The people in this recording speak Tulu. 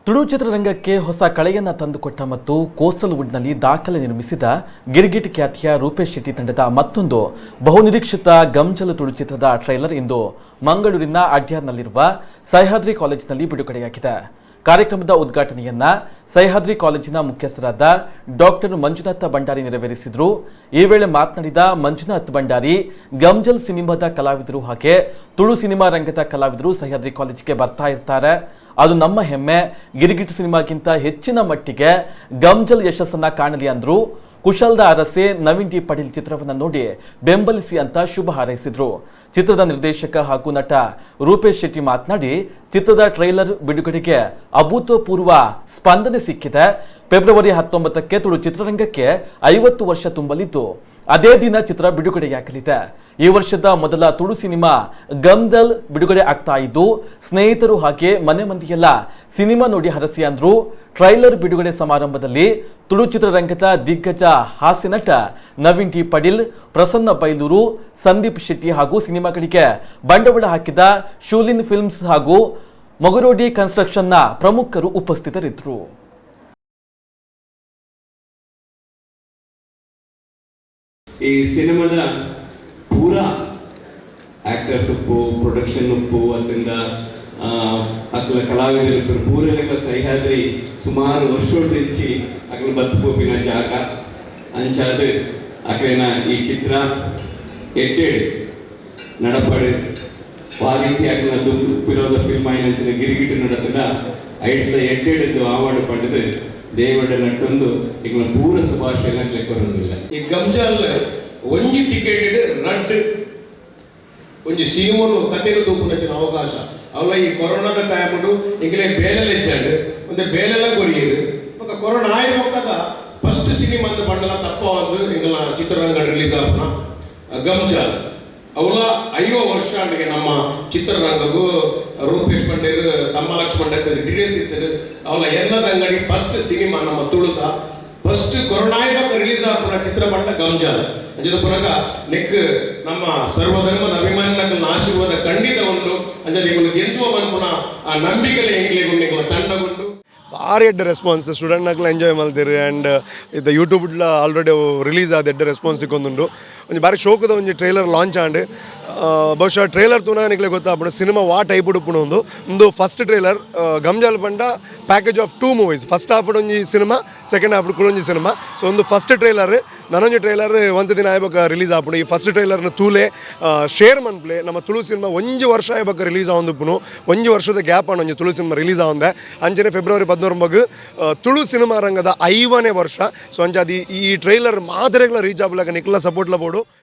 ತುಳು ಚಿತ್ರರಂಗಕ್ಕೆ ಹೊಸ ಕಳೆಯನ್ನ ತಂದುಕೊಟ್ಟ ಮತ್ತು ಕೋಸ್ಟಲ್ ವುಡ್ನಲ್ಲಿ ದಾಖಲೆ ನಿರ್ಮಿಸಿದ ಗಿರ್ಗಿಟ್ ಖ್ಯಾತಿಯ ರೂಪೇಶ್ ಶೆಟ್ಟಿ ತಂಡದ ಮತ್ತೊಂದು ಬಹುನಿರೀಕ್ಷಿತ ಗಂಜಲು ತುಳು ಚಿತ್ರದ ಟ್ರೈಲರ್ ಇಂದು ಮಂಗಳೂರಿನ ಅಡ್ಯಾರ್ನಲ್ಲಿರುವ ಸಹ್ಯಾದ್ರಿ ಕಾಲೇಜಿನಲ್ಲಿ ಬಿಡುಗಡೆಯಾಗಿದೆ. ಕಾರ್ಯಕ್ರಮದ ಉದ್ಘಾಟನೆಯನ್ನ ಸಹ್ಯಾದ್ರಿ ಕಾಲೇಜಿನ ಮುಖ್ಯಸ್ಥರಾದ ಡಾಕ್ಟರ್ ಮಂಜುನಾಥ ಭಂಡಾರಿ ನೆರವೇರಿಸಿದರು. ಈ ವೇಳೆ ಮಾತನಾಡಿದ ಮಂಜುನಾಥ್ ಭಂಡಾರಿ, ಗಂಜಲ್ ಸಿನಿಮಾದ ಕಲಾವಿದರು ಹಾಗೆ ತುಳು ಸಿನಿಮಾ ರಂಗದ ಕಲಾವಿದರು ಸಹ್ಯಾದ್ರಿ ಕಾಲೇಜಿಗೆ ಬರ್ತಾ ಇರ್ತಾರೆ, ಅದು ನಮ್ಮ ಹೆಮ್ಮೆ. ಗಿರಿಗಿಟ್ ಸಿನಿಮಾಗಿಂತ ಹೆಚ್ಚಿನ ಮಟ್ಟಿಗೆ ಗಂಜಲ್ ಯಶಸ್ಸನ್ನ ಕಾಣಲಿ ಅಂದ್ರು. ಕುಶಲ್ದ ಅರಸೆ ನವೀನ್ ಡಿ ಪಡೀಲ್ ಚಿತ್ರವನ್ನು ನೋಡಿ ಬೆಂಬಲಿಸಿ ಅಂತ ಶುಭ ಹಾರೈಸಿದ್ರು. ಚಿತ್ರದ ನಿರ್ದೇಶಕ ಹಾಗೂ ನಟ ರೂಪೇಶ್ ಶೆಟ್ಟಿ ಮಾತನಾಡಿ, ಚಿತ್ರದ ಟ್ರೈಲರ್ ಬಿಡುಗಡೆಗೆ ಅಭೂತಪೂರ್ವ ಸ್ಪಂದನೆ ಸಿಕ್ಕಿದೆ. ಫೆಬ್ರವರಿ 19ಕ್ಕೆ ತುಳು ಚಿತ್ರರಂಗಕ್ಕೆ 50 ವರ್ಷ ತುಂಬಲಿದ್ದು, ಅದೇ ದಿನ ಚಿತ್ರ ಬಿಡುಗಡೆಯಾಗಲಿದೆ. ಈ ವರ್ಷದ ಮೊದಲ ತುಳು ಸಿನಿಮಾ ಗಂಜಲ್ ಬಿಡುಗಡೆ ಆಗ್ತಾ ಇದ್ದು, ಸ್ನೇಹಿತರು ಹಾಗೆ ಮನೆ ಮಂದಿಯೆಲ್ಲ ಸಿನಿಮಾ ನೋಡಿ ಹರಸಿ ಅಂದ್ರು. ಟ್ರೈಲರ್ ಬಿಡುಗಡೆ ಸಮಾರಂಭದಲ್ಲಿ ತುಳು ಚಿತ್ರರಂಗದ ದಿಗ್ಗಜ ಹಾಸ್ಯ ನಟ ನವೀನ್ ಡಿ ಪಡೀಲ್, ಪ್ರಸನ್ನ ಬೈಲೂರು, ಸಂದೀಪ್ ಶೆಟ್ಟಿ ಹಾಗೂ ಸಿನಿಮಾಗಳಿಗೆ ಬಂಡವಾಳ ಹಾಕಿದ ಶೂಲಿನ್ ಫಿಲ್ಮ್ಸ್ ಹಾಗೂ ಮೊಗರೋಡಿ ಕನ್ಸ್ಟ್ರಕ್ಷನ್ನ ಪ್ರಮುಖರು ಉಪಸ್ಥಿತರಿದ್ದರು. ಈ ಸಿನಿಮಾದ ಪೂರಾ ಆಕ್ಟರ್ಸ್ ಉಪ್ಪು, ಪ್ರೊಡಕ್ಷನ್ ಉಪ್ಪು, ಅದರಿಂದ ಅಕ್ಲ ಕಲಾವಿದರು ಪೂರೆಲ್ಲ ಸಹ್ಯಾದ್ರಿ ಸುಮಾರು ವರ್ಷೋಡ್ರಿಂಚಿ ಅಕ್ಲ ಬತ್ತು ಪೋಪಿನ ಜಾಗ. ಅಂಚಾದ ಅಕ್ಲೆನ ಈ ಚಿತ್ರ ಎಡ್ಡೆಡ್ ನಡಪಡು. ಆ ರೀತಿ ಅಕ್ಲನ ದುಂಪಿರೋದ ಫಿಲ್ಮ್ ಆಯಿನಂಚಿನ ಗಿರಿಗಿಟ್ಟು ನಡತದ ಐಟ್ಲ ಎಡ್ಡೆಡ್ ಆವಾಡು ಪಂಡದು ದೇವಡ ನಟ್ಟೊಂದು ಈಗ ಪೂರ ಶುಭಾಶಯ ಕೊರೊಂದಿಲ್ಲ. ಈ ಗಂಜಾಲ್ ಒಂಜಿ ಟಿಕೆಟ್ ರಡ್ಡ್ ಒಂಜಿ ಸಿನಿಮಾನು ಕತೆನು ತೂಪುನಂಚಿನ ಅವಕಾಶ. ಅವಲ ಈ ಕೊರೋನಾದ ಟೈಮುಡು ಎಂಕ್ಲೆ ಬೇಲೆಲ ಇಜ್ಜಾಂಡ್, ಒಂದೆ ಬೇಲೆಲ ಕೊರಿಯೆರ್. ಬೊಕ ಕೊರೋನಾ ಆಯಿ ಬೊಕ್ಕದ ಫಸ್ಟ್ ಸಿನಿಮಾ ಅಂದ್ ಪಂಡಲ ತಪ್ಪ ಒಂದು ಎಂಕಲ್ನ ಚಿತ್ರರಂಗ ರಿಲೀಸ್ ಆಪುನ ಗಂಜಾಲ್. ಅವಲ 50 ವರ್ಷ ಆಂಡ್ಗೆ ನಮ್ಮ ಚಿತ್ರರಂಗಗೂ. ರೂಪೇಶ್ ಪಂಡೇರ್, ತಮ್ಮ ಲಕ್ಷ್ಮಣ್ ಡೀಟೇಲ್ಸ್ ಇತ್ತು. ಅವಲ ಎನ್ನದ ಅಂಗಡಿ ಫಸ್ಟ್ ಸಿನಿಮಾ, ನಮ್ಮ ತುಳುತ ಫಸ್ಟ್ ಕೊರೋನಾ ಬೊಕ್ಕ ರಿಲೀಸ್ ಆಪುನ ಚಿತ್ರ ಪಂಡ ಗಂಜಾಲ್. ಅಂಚದ ಪುನಕ ನೆಕ್ ನಮ್ಮ ಸರ್ವಧರ್ಮದ ಅಭಿಮಾನಿನಕಲ್ನ ಆಶೀರ್ವಾದ ಖಂಡಿತ ಉಂಡು. ಅಂಚನೆ ಎಂಕುಲು ಗೆಂದುವ ಮನ್ಪುನ ಆ ನಂಬಿಕೆಲೆ ಎಂಕ್ಲೆಗ್ ಉಂಡು, ಎಂಕುಲ ತಂಡಗುಂಡು. ಭಾರಿ ಎಡ್ಡೆ ರೆಸ್ಪಾನ್ಸ್. ಸ್ಟೂಡೆಂಟ್ನಕ್ಲ ಎಂಜಾಯ್ ಮಲ್ತೆರ್. ಆ್ಯಂಡ್ ಇತ್ತೆ ಯೂಟ್ಯೂಬ್ಡ್ಲ ಆಲ್ರೆಡಿ ರಿಲೀಸ್ ಆದ ಎಡ್ಡೆ ರೆಸ್ಪಾನ್ಸ್ ತಿಕ್ಕೊಂದುಂಡು. ಒಂಜಿ ಬಾರಿ ಶೋಕದ ಒಂಜಿ ಟ್ರೈಲರ್ ಲಾಂಚ್ ಆಂಡ್. ಬಹುಶಃ ಟ್ರೈಲರ್ ತೂನಗ ನಿಕ್ಲೆ ಗೊತ್ತಾಪುಂಡು ಸಿನಿಮಾ ವಾ ಟೈಪ್ ಉಪ್ಪುಂಡು. ಒಂದು ಉಂದು ಫಸ್ಟ್ ಟ್ರೈಲರ್. ಗಂಜಾಲ್ ಪಂಡ package of two movies. First half ಒಂಜಿ ಸಿನಿಮಾ, ಸೆಕೆಂಡ್ ಹಾಫ್ ಕುಡೊಂಜಿ ಸಿನಿಮಾ. ಸೊ ಒಂದು ಫಸ್ಟ್ ಟ್ರೈಲರ್, ನನೊಂಜಿ ಟ್ರೈಲರ್ ಒಂತೆ ದಿನ ಆಯ್ಬೊಕ ರಿಲೀಸ್ ಆಪುಂಡು. ಈ ಫಸ್ಟ್ ಟ್ರೈಲರ್ನ ತೂಲೆ, ಶೇರ್ ಮನ್ಪ್ಲೆ. ನಮ್ಮ ತುಳು ಸಿನಿಮಾ ಒಂಜಿ ವರ್ಷ ಆಯ್ಬೊಕ ರಿಲೀಸ್ ಆವೊಂದುಪ್ಪುನು. ಒಂಜಿ ವರ್ಷದ ಗ್ಯಾಪ್ ಆಂಡ್ ಒಂಜಿ ತುಳು ಸಿನಿಮಾ ರಿಲೀಸ್ ಆವೊಂದೆ. ಅಂಚನೆ ಫೆಬ್ರವರಿ 19ಗ್ ತುಳು ಸಿನಿಮಾ ರಂಗದ 50ನೇ ವರ್ಷ. ಸೊ ಅಂಚಾದ್ ಈ ಟ್ರೈಲರ್ ಮಾತೆರೆಗ್ಲ ರೀಚ್ ಆಪುಲಕ ನಿಕ್ಲ ಸಪೋರ್ಟ್ಲ ಬೋಡು.